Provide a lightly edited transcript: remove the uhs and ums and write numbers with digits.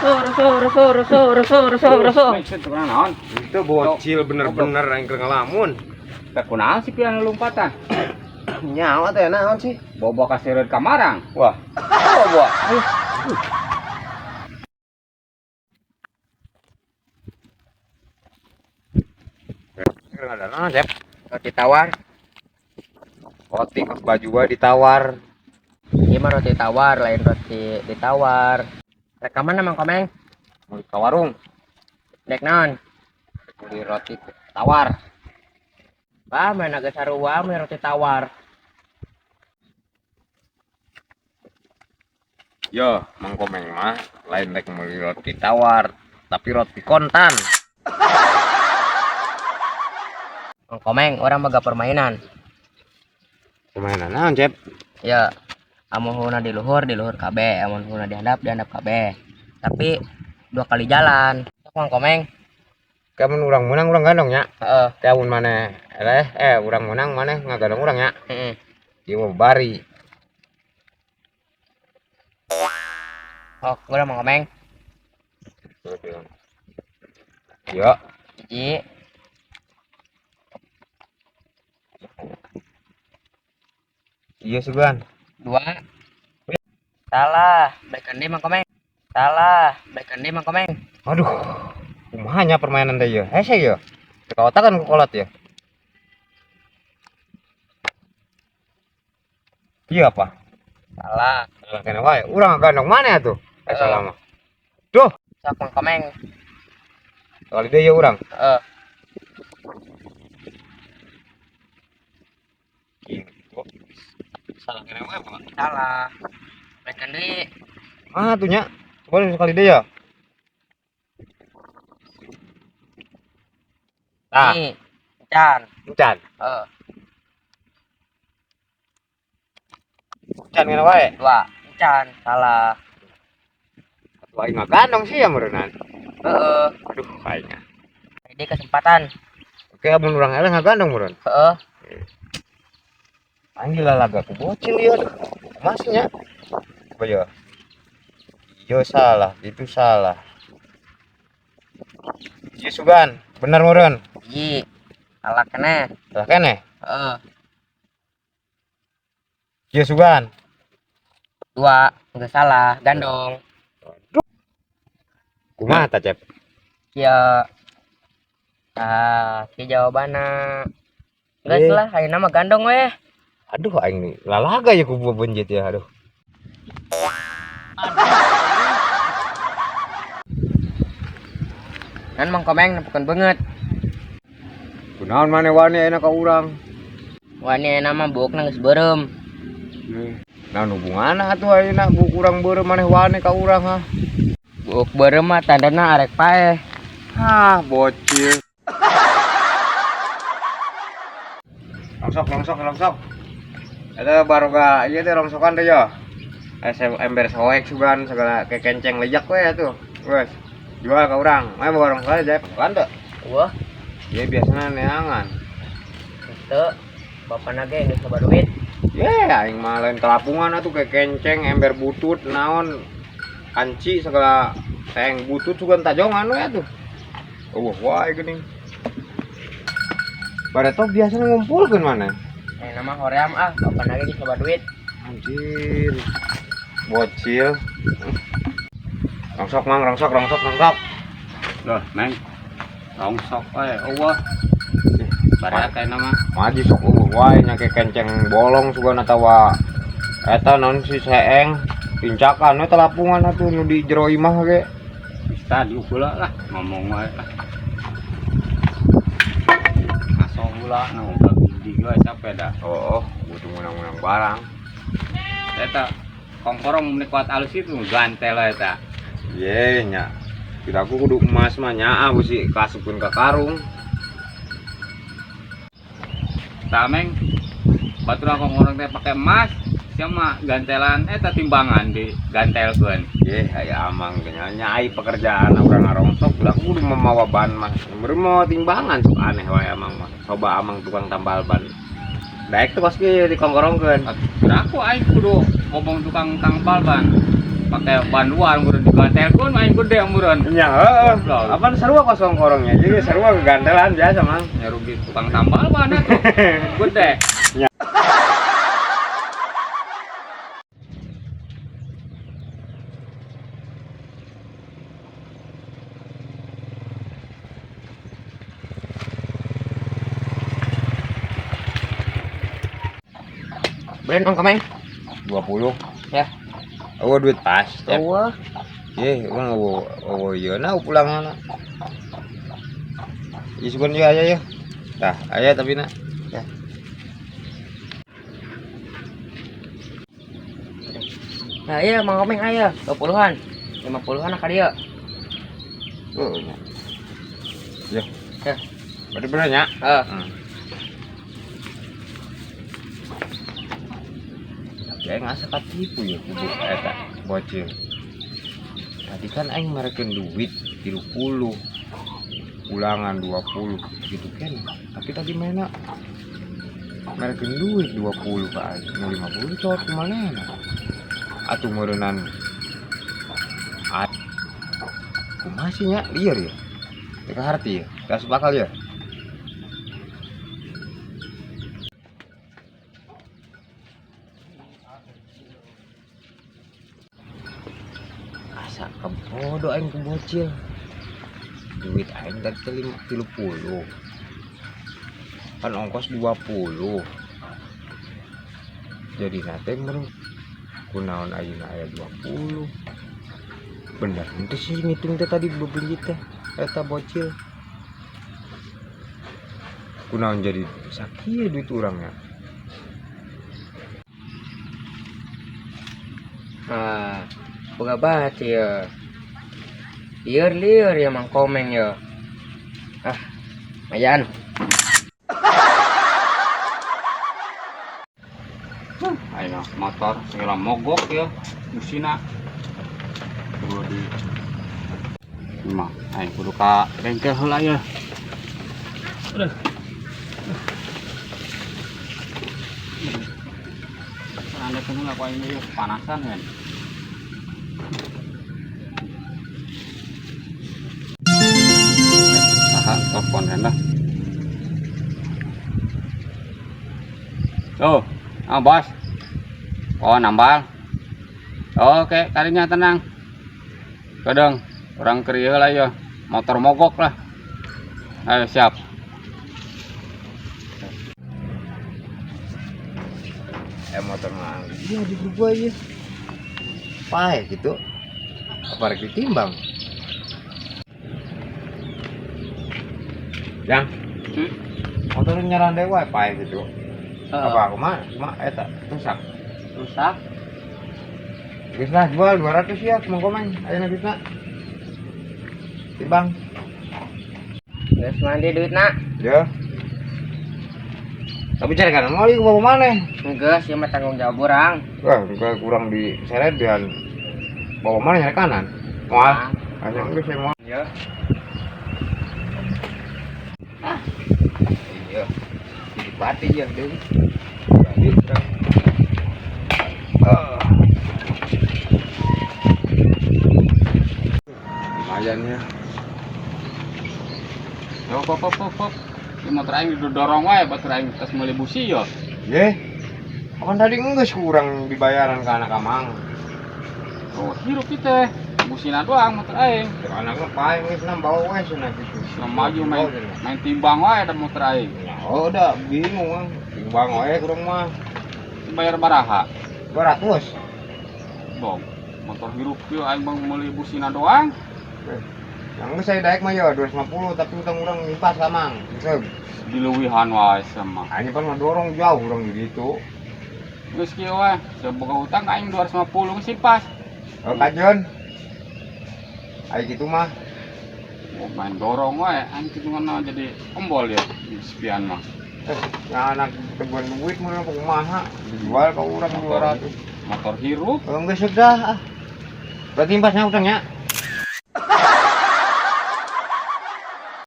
Roso roso roso roso roso roso roso. Itu naon? Itu bocil bener-bener yang keur ngalamun. Teh kunaon sih pian lompatan? Nyawa teh naon sih? Bobo ka kamarang. Wah. Bobo. Ada naon, Cep? Roti tawar. Roti kos baju gua ditawar. Ieu mah roti tawar, lain roti ditawar. Rek ka mana Mang Komeng? Mau ke warung. Dek naon? Beli roti tawar. Wah, mana geus sarua mah roti tawar. Yo, Mang Komeng mah lain rek meuli roti tawar, tapi roti kontan. Mang Komeng, orang mah permainan. Permainan naon, Cep? Ya, amun huna di luhur kabeh, amun huna di handap kabeh. Tapi dua kali jalan. Sok Mang Komeng. Kamu urang menang urang gandong nya. Heeh. Kamu maneh urang menang maneh ngagandong urang nya. Heeh. Ieu mah bari. Sok, urang Mang Komeng. Yo, Hiji. Iya sugan. Dua. Salah, balikan deui Mang Komeng. Salah, balikan deui Mang Komeng. Aduh, kumaha nya permainan teh ieu? Hese ieu. Teu kaotakan ku kolot ya. Iya apa? Salah. Salah kena wae. Urang gandong mana atuh? Eh salah mah. Duh, Sok Mang Komeng. kali deui ya urang. Heeh. Salah kena wae apa? Salah. Balikan deui. Ah tuh nya. Coba sekali deui ya. Tah, Nih. Encan. encan. Heeh. Encan kena wae. Dua. Encan. Salah. Atuh aing ngagandong sih ya meureunnan. Heeh. Aduh, aing. Ini kesempatan. Oke, amun urang eleh ngagandong meureun. Heeh. Aing lalaga ku bocil ieu aduh. Masnya. Coba ya. Iya salah, itu salah. Iya sugan, bener meureun. Hiji. Salah keneh. Salah keneh. Heeh. Iya sugan. Dua. Enggak salah, gandong. Kumaha ta, Cep? Ya. Ah, ki jawabanna. Geus lah, ayeuna mah gandong weh. Aduh, aing lalaga ya ku benjit ya, aduh. Kan Mang Komeng nempukeun beungeut. Kunaon maneh wani ayeuna ka urang? Wani ayeuna mah buukna geus beureum. Naon hubunganna atuh ayeuna buuk urang beureum maneh wani ka urang ha? Buuk beureum mah tandana arek paeh. Hah, bocil. Rongsok, rongsok, rongsok. Eta baroga ieu teh rongsokan teh yo. Ember soek sugan segala kekenceng lejak we atuh. Wes, jual ka urang. Mah boga rongsok aja, kan teu? Wah, Ieu biasana neangan. henteu. Bapana ge geus loba duit. Ye, aing mah lain kelapungan atuh kekenceng ember butut naon anci segala teng butut sugan tajongan we atuh. Eueuh wae geuning. Bareto biasana ngumpulkeun mana? Ayeuna mah hoream ah, bapana ge geus loba duit. Anjir. Bocil. Rongsok mang, rongsok, rongsok, rongsok. Loh, Neng. Rongsok we eueuh. Bareak ayeuna mah. Maji sok eueuh wae nya kekenceng bolong sugan atawa eta naon si seeng pincakan we telapungan atuh nu di jero imah ge. Bisa diukur lah, ngomong wae lah. Ngaso heula na udah gede we capek dah. Oh, butuh menang-menang barang. Eta kongkorong mun kuat alus itu gantel eta. Ye nya. Tidak aku kudu emas mah nyaah beusi kasupkeun ka karung. Tameng batur kongkorong teh pake emas, sia mah gantelan eta timbangan di gantelkeun. Ye, aya amang ge nya ai pekerjaan urang ngarongsok ulah kudu memawa ban mah. Meureun mau timbangan sok aneh wae amang mah. Coba amang tukang tambal ban. Daek tuh pasti dikongkorongkeun. Aku aing kudu ngomong tukang tambal ban. Pakai ban luar meureun digantelkeun main gede meureun. Nya heeh. Goblok. Apaan sarua kosong korongnya. Jadi sarua kegantelan biasa, Mang. Ya rugi tukang tambal mana tuh. Gede. Nya. Beren Mang Komeng. 20. Ya. Oh, duit pas. Eueuh. Ye, urang eueuh eueuh ieu na pulangan. Ieu sugan ieu aya ya. Tah, aya tapi na. Ya. Nah, iya Mang Komeng aya 20-an. 50-an ka dieu. Heeh nya. Ya. Ya. Berarti bener nya? Heeh. Tapi aing asa katipu ya kudu eta bocil. Tadi kan aing merekeun duit 30. Ulangan 20 gitu kan. Tapi tadi mana merekeun duit 20 ka aing. Nu 50 cowok kumanehna? Atuh meureunnan kumaha sih nya lieur ya? Teu kaharti ya? Teu asup akal ya? Asa kebodo aing ku bocil. Duit aing tadi teh 30. Kan ongkos 20. Jadi nate meureun kunaon ayeuna aya 20. Bener henteu sih ngitung teh tadi bebeunjit teh eta bocil. Kunaon jadi sakieu duit urangnya. Nah, boga bat ya. Lieur-lieur ya Mang Komeng ya. Ah, lumayan. Ayo motor segala mogok ya busina. Kudu di mah aing kudu ka bengkel heula ya. Aduh. Anda kan heula ku aing ieu panasan kan. Saha telepon hendak. Oh, ah bos. Oh, nambal. Oke, kalinya tenang. Kadang orang krieu lah ya, motor mogok lah. Ayo siap. Motor mah iya di grup gua iya. Pae gitu. Apa rek ditimbang? Yang motor nyarande wae pae gitu. Heeh. Apa kumaha? Kumaha eta rusak. Rusak. Geus lah jual 200 ya Mang Komeng ayeuna duitna. Timbang. Geus mandi duitna. Ya. Tapi cari kan mau ke bawa mana? Geus ieu mah tanggung jawab urang. Wah, gua kurang diseret dan bawa mana nyari kanan. Moal. Hanya geus saya moal. Ya. Ah. Iya. Jadi pati ya, deui. Balik urang. Ah. Lumayan ya. Yo, pop pop pop pop. Di motor aing didorong wae batur aing tes meuli busi yo. Ye. Kan tadi geus kurang dibayaran ke anak amang. Oh, hirup teh. Busina doang motor aing. Cek anaknya pae geus nambah bawa we cenah gitu. Sia maju main main timbang wae da motor aing. Oh, udah bingung ah. Timbang wae kurang mah. Bayar baraha? 200. Bong, motor hirup kieu aing bang meuli busina doang. Yang geus saya daek mah ya 250 tapi utang urang nimpas ka Mang. Geus. Dileuwihan wae sama. Aing pan ngedorong jauh urang di ditu. Geus kieu wae, sia boga hutang ka aing 250 geus pas. Oh, kajeun. Aing kitu mah. Oh, main dorong wae, aing kitu mah jadi ombol ya di sepian mah. Yang anak teguhan duit mah kumaha dijual ka urang 200. Motor hirup. Oh, geus sudah ah. Berarti impasnya utangnya?